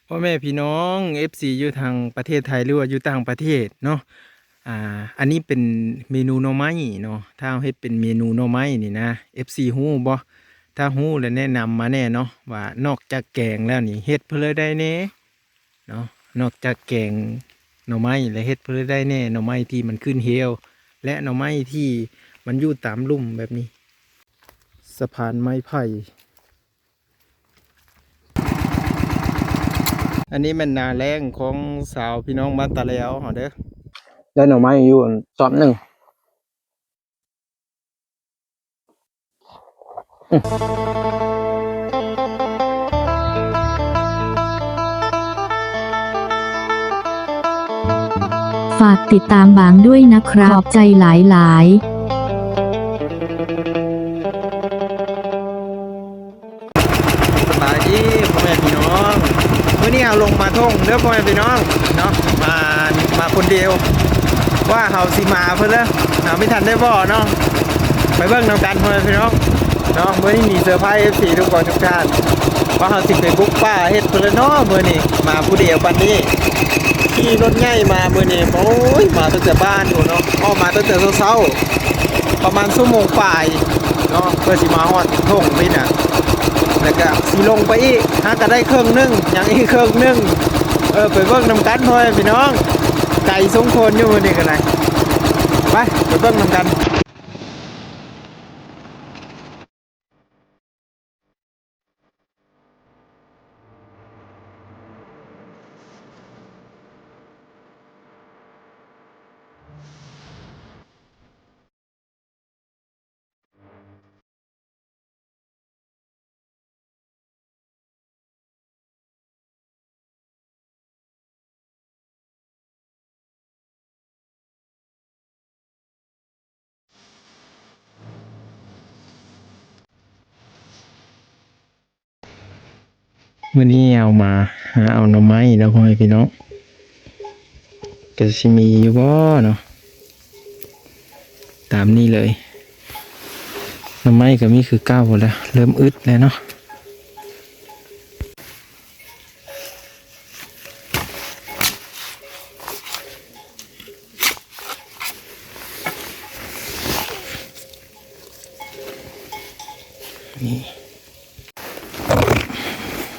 ພໍ່ແມ່ພີ່ນ້ອງ ເອັຟຊີ ຢູ່ທາງປະເທດໄທ ຫຼືວ່າຢູ່ຕ່າງປະເທດເນາະ, ອ່າ ອັນນີ້ເປັນເມນູໜໍ່ໄມ້ເນາະ. ຖ້າເຮົາເຮັດເປັນເມນູໜໍ່ໄມ້ນີ້ນະ ເອັຟຊີ ຮູ້ບໍ່? ຖ້າຮູ້ແລ້ວແນະນຳມາແດ່ເນາະ ວ່ານອກຈາກແກງແລ້ວນີ້ ເຮັດເພື່ອໃດແດ່ເນາະ? ນອກຈາກແກງໜໍ່ໄມ້ແລ້ວ ເຮັດເພື່ອໃດແດ່? ໜໍ່ໄມ້ທີ່ມັນຂຶ້ນເຮວ ແລະ ໜໍ່ໄມ້ທີ່ມັນຢູ່ຕາມລຸ່ມແບບນີ້. ສະພານໄມ້ໄຜ່. ອັນນີ້ແມ່ນນາແລ້ງຂອງຊາວພີ່ນ້ອງບ້ານຕາແລວເຮົາເດີ້. ໄດ້ໜໍ່ໄມ້ຢູ່ຊອບໜຶ່ງ. ຝາກຕິດຕາມບາງດ້ວຍนะครับ ຂอบใจหลายๆ. ສະບາຍດີພໍ່ແມ່ພີ່ນ້ອງ, ມື້ນີ້ເຮົາລົງມາທົ່ງເດີ້ພໍ່ແມ່ພີ່ນ້ອງເນາະ, ມາ ມາຄົນດຽວ ວ່າເຮົາຊິມາເພິ່ນເດີ້ ເຮົາມີທັນໄດ້ບອກເນາະ. ໄປເບິ່ງນຳກັນພໍ່ແມ່ພີ່ນ້ອງເນາະ, ມື້ນີ້ມີເຊີໄພຣສ໌ ເອັຟຊີ ທຸກຄົນທຸກທ່ານ ວ່າເຮົາຊິໄປບຸກປ່າເຮັດເພິ່ນເນາະ. ມື້ນີ້ມາຜູ້ດຽວປານນີ້ ຂີ່ລົດໃຫຍ່ມາມື້ນີ້ ໂອ້ຍ ມາຕັ້ງແຕ່ບ້ານພຸ້ນເນາະ, ອອກມາຕັ້ງແຕ່ເຊົ້າໆ ປະມານຊົ່ວໂມງປາຍເນາະ ເພື່ອຊິມາຮອດທົ່ງພີ້ນະ. ແລ້ວກະຊິລົງໄປອີກ ຫາກະໄດ້ເຄິ່ງໜຶ່ງ ຍັງອີກເຄິ່ງໜຶ່ງ. ເອີ ໄປເບິ່ງນຳກັນພໍ່ແມ່ພີ່ນ້ອງ, ໄກສົມຄວນຢູ່ມື້ນີ້ກະໄດ້. ໄປ ໄປເບິ່ງນຳກັນ. ມື້ນີ້ເຮົາມາຫາເອົາໜໍ່ໄມ້ເນາະ ພໍ່ແມ່ພີ່ນ້ອງ, ກະຊິມີຢູ່ບໍ່ເນາະ. ຕາມນີ້ເລີຍ, ໜໍ່ໄມ້ກະມີຄືເກົ່າແຫຼະ, ເລີ່ມອຶດແລ້ວເນາະ. ນີ້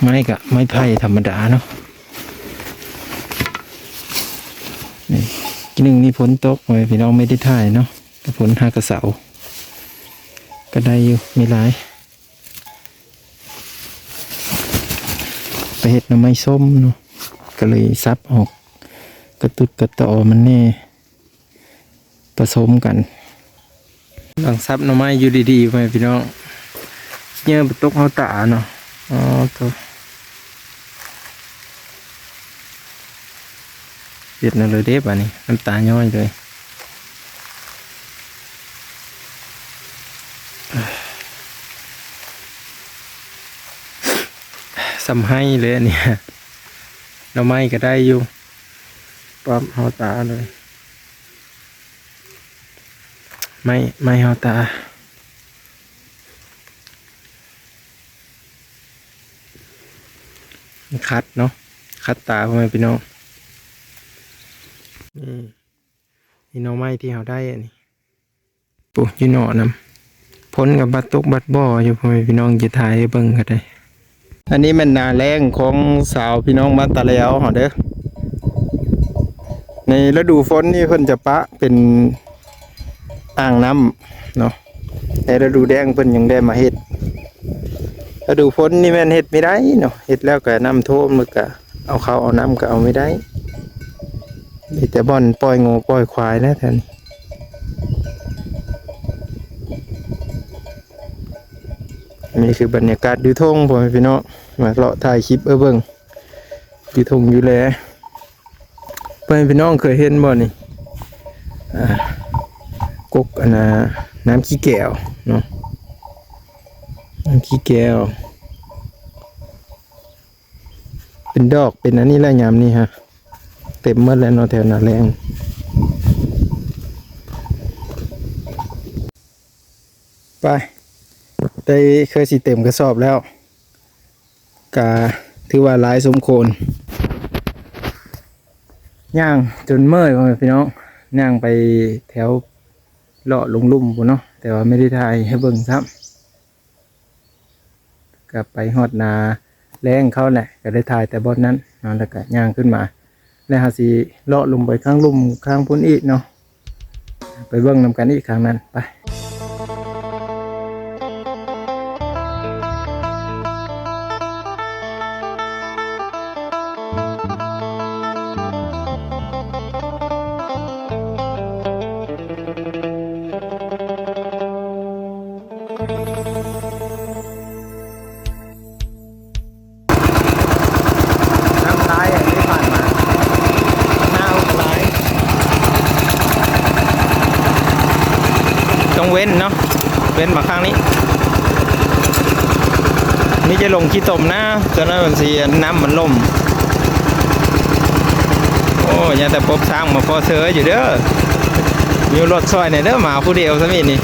ໄມ້ກະໄມ້ໄຜ່ທຳມະດາເນາະ. ນີ້ ກີ້ໜຶ່ງນີ້ຝົນຕົກ ພໍ່ແມ່ພີ່ນ້ອງ ໄມ່ໄດ້ຖ່າຍເນາະ, ແຕ່ຝົນຫາກະເຊົາ ກະໄດ້ຢູ່ ມີຫຼາຍ. ໄປເຮັດໜໍ່ໄມ້ສົ້ມເນາະ, ກະເລີຍສັບອອກ ກະຕຸດກະຕໍມັນແດ່ ປະສົມກັນ. ຫຼັງສັບໜໍ່ໄມ້ຢູ່ດີໆ ພໍ່ແມ່ພີ່ນ້ອງ ເຫຍື່ອໄປຕົກເຮົາຕາເນາະ. ອໍ ໂທ້ ເຮັດແນວໃດເດ້ບາດນີ້ ນ້ຳຕາຍ້ອຍເລີຍ. ສ່ຳໄຫ້ເລີຍອັນນີ້, ໜໍ່ໄມ້ກະໄດ້ຢູ່ ປັບເຮົາຕາເລີຍ. ໄມ້ ໄມ້ເຮົາຕາ ມັນຂັດເນາະ ຂັດຕາ ພໍ່ແມ່ພີ່ນ້ອງ. ນີ້ ນີ້ໜໍ່ໄມ້ທີ່ເຮົາໄດ້ອັນນີ້. ໂອ້ ຢູ່ເນາະນຳ ຝົນກະບັດຕົກບັດບໍ່ຢູ່ ພໍ່ແມ່ພີ່ນ້ອງ ຈະຖ່າຍໃຫ້ເບິ່ງກະໄດ້. ອັນນີ້ແມ່ນນາແລ້ງຂອງຊາວພີ່ນ້ອງບ້ານຕາແລວເຮົາເດີ້. ໃນລະດູຝົນນີ້ເພິ່ນຈະປະເປັນອ່າງນ້ຳເນາະ, ໃນລະດູແລ້ງເພິ່ນຍັງໄດ້ມາເຮັດ. ລະດູຝົນນີ້ແມ່ນເຮັດບໍ່ໄດ້ເນາະ, ເຮັດແລ້ວກະນ້ຳຖ້ວມ ແລ້ວກະເອົາເຂົ້າເອົານ້ຳກະເອົາບໍ່ໄດ້. ມີແຕ່ບ່ອນປ່ອຍງົວປ່ອຍຄວາຍແຫຼະແຖວນີ້. ອັນນີ້ຄືບັນຍາກາດຢູ່ທົ່ງ ພໍ່ແມ່ພີ່ນ້ອງ, ມາເລາະຖ່າຍຄລິບໃຫ້ເບິ່ງຢູ່ທົ່ງຢູ່ແລ. ພໍ່ແມ່ພີ່ນ້ອງເຄີຍເຫັນບໍ່ນີ້? ອ່າ ກົກອັນນ່າ ນ້ຳຂີ້ແກວເນາະ, ນ້ຳຂີ້ແກວ ເປັນດອກເປັນອັນນີ້ແຫຼະ ຍາມນີ້ຮະ ເຕັມໝົດແລ້ວເນາະ ແຖວນາແລ້ງ. ໄປ ໄດ້ ເຄືອຊິເຕັມກະສອບແລ້ວ ກະເທ ຖືວ່າຫຼາຍສົມຄວນ. ຍ່າງຈົນເມື່ອຍ ພໍ່ແມ່ພີ່ນ້ອງ, ຍ່າງໄປແຖວເລາະລົງລຸ່ມພຸ້ນເນາະ, ແຕ່ວ່າໄມ່ໄດ້ຖ່າຍໃຫ້ເບິ່ງຊ້ຳ. ກໍໄປຮອດໜ້າແລ້ງເຂົາແຫຼະ, ກໍໄດ້ຖ່າຍແຕ່ບ່ອນນັ້ນເນາະ, ແລ້ວກໍຍ່າງຂຶ້ນມາ ແລ້ວເຮົາຊິເລາະລົງໄປຂ້າງລຸ່ມຂ້າງພຸ້ນອີກເນາະ, ໄປເບິ່ງນຳກັນອີກຂ້າງນັ້ນ ໄປ. ນ້ຳຫຼາຍອັນນີ້ຜ່ານມາ ນາວກໍຫຼາຍ ຕ້ອງເວັ້ນເນາະ, ເວັ້ນມາຂ້າງນີ້ ມີແຕ່ລົງຂີ້ຕົມນະ, ຕອນນັ້ນມັນຊິ ນ້ຳມັນລົ້ມ. ໂອ້ ຍັງແຕ່ປົບຊ້າງມາພໍເຊີຢູ່ເດີ, ຢູ່ລົດຊ່ອຍແດ່ເດີ, ມາຜູ້ດຽວຊະມີນີ້.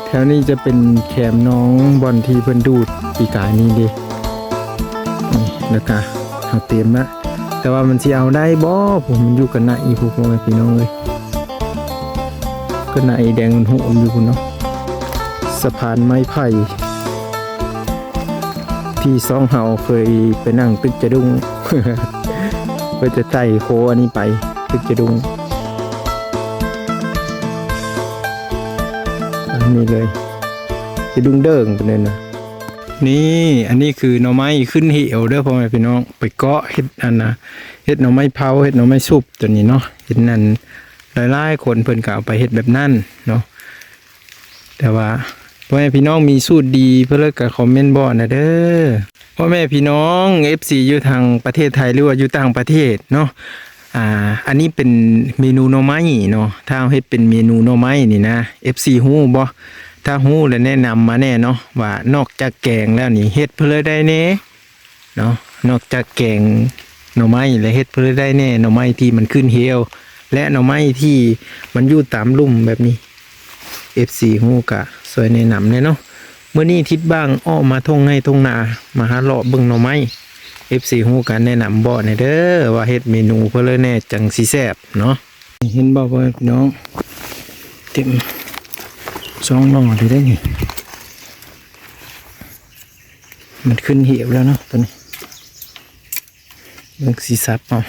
ແຖວນີ້ຈະເປັນແຄມໜອງ ບ່ອນທີ່ເພິ່ນດູດປີກາຍນີ້ເດ້. ນີ້ ແລ້ວກະເຮົາເຕັມລະ, ແຕ່ວ່າມັນຊິເອົາໄດ້ບໍ່? ໂອ້ ມັນຢູ່ກັນນະອີກພຸ້ນ ພໍ່ແມ່ພີ່ນ້ອງເອີຍ, ກັນນະອີແດງມັນຫຸ້ມຢູ່ພຸ້ນເນາະ. ສະພານໄມ້ໄຜ່ ທີ່ສອງເຮົາເຄີຍໄປນັ່ງຕຶກຈະດຸ້ງ ເພື່ອຈະໄຕ່ໂຄ້ງອັນນີ້ໄປຕຶກຈະດຸ້ງ. ອັນນີ້ເລີຍ ຈະດຸ້ງເດີງປານນັ້ນນະ. ນີ້ ອັນນີ້ຄືໜໍ່ໄມ້ຂຶ້ນເຫວເດີພໍ່ແມ່ພີ່ນ້ອງ, ໄປເກາະເຮັດອັນນະ ເຮັດໜໍ່ໄມ້ເຜົາ ເຮັດໜໍ່ໄມ້ຊຸບຕົວນີ້ເນາະ. ເຫັນອັນຫຼາຍໆຄົນເພິ່ນກໍເອົາໄປເຮັດແບບນັ້ນເນາະ. ແຕ່ວ່າພໍ່ແມ່ພີ່ນ້ອງມີສູດດີເພິ່ນເລີຍກໍຄອມເມັນບອກແດ່ເດີ. ພໍ່ແມ່ພີ່ນ້ອງເອັຟຊີຢູ່ທາງປະເທດໄທ ຫຼືວ່າຢູ່ຕ່າງປະເທດເນາະ, ອ່າ ອັນນີ້ເປັນເມນູໜໍ່ໄມ້ເນາະ. ຖ້າເຮົາເຮັດເປັນເມນູໜໍ່ໄມ້ນີ້ນະ ເອັຟຊີຮູ້ບໍ່? ຖ້າຮູ້ແລ້ວແນະນຳມາແດ່ເນາະ ວ່ານອກຈາກແກງແລ້ວນີ້ເຮັດເພື່ອໃດແດ່ເນາະ. ນອກຈາກແກງໜໍ່ໄມ້ແລ້ວເຮັດເພື່ອໃດແດ່? ໜໍ່ໄມ້ທີ່ມັນຂຶ້ນເຫວ ແລະ ໜໍ່ໄມ້ທີ່ມັນຢູ່ຕາມລຸ່ມແບບນີ້ ເອັຟຊີຮູ້ກະຊ່ວຍແນະນຳແດ່ເນາະ. ມື້ນີ້ທິດບ້າງອອກມາທົ່ງໄຮ່ທົ່ງນາ ມາຫາເລາະເບິ່ງໜໍ່ໄມ້, ເອັຟຊີຮູ້ກະແນະນຳບອກແດ່ເດີ ວ່າເຮັດເມນູເພື່ອໃດແດ່ຈັ່ງຊິແຊບເນາະ. ເຫັນບໍ່ພໍ່ແມ່ພີ່ນ້ອງ ເຕັມສອງໜໍ່ເລີຍເດ້ນີ້. ມັນຂຶ້ນເຫວແລ້ວເນາະ ຕົວນີ້ ເບິ່ງຊິສັບເອົາ.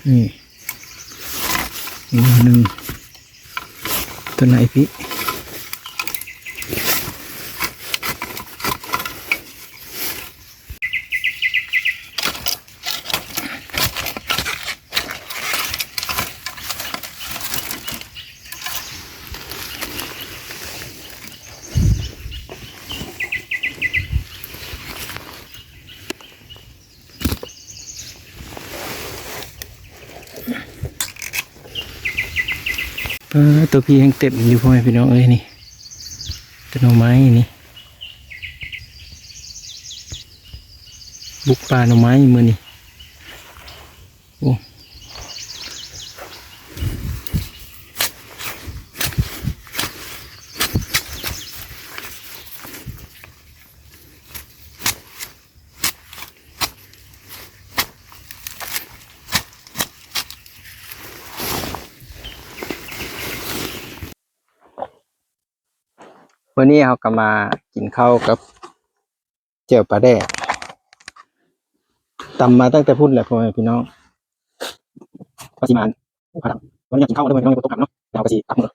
ນີ້ ອີກໜໍ່ໜຶ່ງ ຕົວໃນພີ້. ປາ ຕົວພີ້ແຮ່ງເຕັມຢູ່ ພໍ່ແມ່ພີ່ນ້ອງເອີຍ ນີ້ ແຕ່ໜໍ່ໄມ້ນີ້ ບຸກປ່າໜໍ່ໄມ້ມື້ນີ້. ໂອ້ ມື້ນີ້ເຮົາກໍມາກິນເຂົ້າກັບແຈ່ວປາແດກ ຕຳມາຕັ້ງແຕ່ພຸ້ນແຫຼະ ພໍ່ແມ່ພີ່ນ້ອງ. ວ່າຊິມາ ໂອ້ ຂະໜາດ ວັນນີ້ກິນເຂົ້າເດີ ມື້ນີ້ຝົນຕົກໜັກເນາະ ເຮົາກໍຊິກັບເມືອ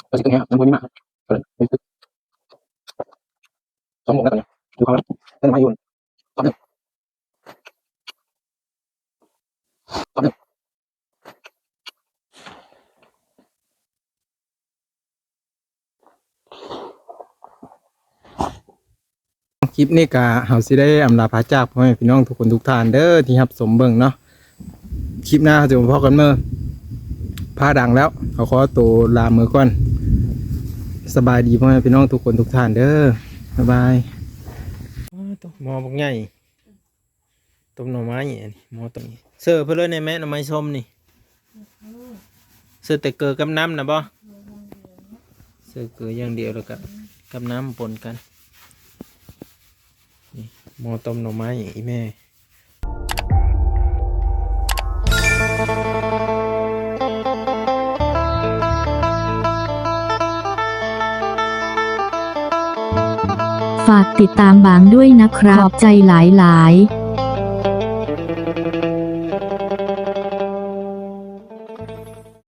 ກໍຊິຂຶ້ນແຮງ ຍັງບໍ່ມີໝາກ ກໍເລີຍ ສອງໂມງແລ້ວຕອນນີ້ ຫິວເຂົ້າແລ້ວ ໄດ້ໜໍ່ໄມ້ຢູ່ ຕອນໜຶ່ງ ຕອນໜຶ່ງ ຄລິບນີ້ກະເຮົາຊິໄດ້ອຳລາພາຈາກພໍ່ແມ່ພີ່ນ້ອງທຸກຄົນທຸກທ່ານເດີ ທີ່ຮັບຊົມເບິ່ງເນາະ. ຄລິບໜ້າເຮົາຈະມາພໍ້ກັນເມີ ຟ້າດັງແລ້ວ ເຮົາຂໍໂຕລາເມືອກ່ອນ. ສະບາຍດີພໍ່ແມ່ພີ່ນ້ອງທຸກຄົນທຸກທ່ານເດີ ບາຍບາຍ. ອ້າວ ໂຕ ໝໍ້ບັກໃຫຍ່ ຕົ້ມໜໍ່ໄມ້ ອັນນີ້ໝໍ້ຕົ້ມ. ເສີເພິ່ນເລີຍແນ່ແມ່ ໜໍ່ໄມ້ສົ້ມນີ້. ເສີແຕ່ເກືອກັບນ້ຳນະບໍ? ເສີເກືອຢ່າງດຽວ ແລ້ວກະກັບນ້ຳປົນກັນ. ນີ້ ໝໍ້ຕົ້ມໜໍ່ໄມ້ອີ່ແມ່. ฝากติดตามบางด้วยนะครับ ขอบใจหลายๆ